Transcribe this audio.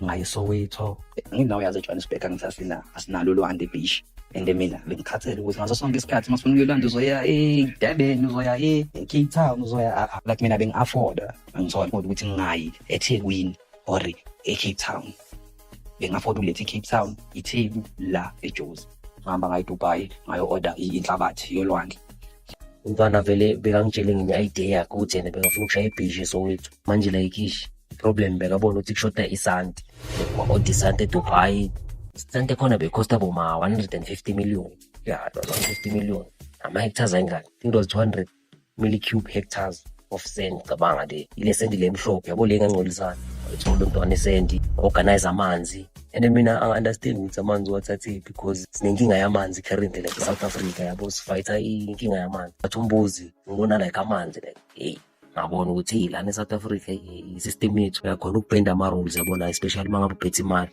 Ngaye eSoweto, ngindawo yazi eJohannesburg, angithi asinalo ulwandle, beach, and mina bengikhathele ukuthi ngaso sonke isikhathi masifuna ukuya elwandle uzoya eDurban, uzoya e-Cape Town, uzoya like mina bengi-afforda, angithola ukuthi ngingayi eThekwini or e-Cape Town, bengi-afforda ukuletha i-Cape Town, iTheku la eJozi. Ngihamba ngaye eDubai, ngayo-order inhlabathi yolwandle. Umntwana vele bekangitshele ngenye idea yakhe ukuthi yena bekafuna ukushaya ibhishi eSoweto. Manje like ish, problem bekabona ukuthi kushoda isanti. Wa-order isanti eDubai. Isanti ekhona bekhosta boma 150 million. Yeah, it was 150 million. Ama-hectares ayingaki? I think it was 200 millicube hectares of sand. Cabanga le, ile sand le emhlophe, yabo, le engangcolisana. Wayithola umntwana isendi, organize amanzi. And mina angi-understand ukuthi amanzi uwathathephi because sinenkinga yamanzi currently, like e-South Africa, yabo, sifayitha inkinga yamanzi. Bathi umbuzi ngibona like amanzi, like hey, ngabona ukuthi hey, lana e-South Africa i-system yethu uyakhona ukubhenda ama-rules, yabona, especially uma ngabe uphethe imali.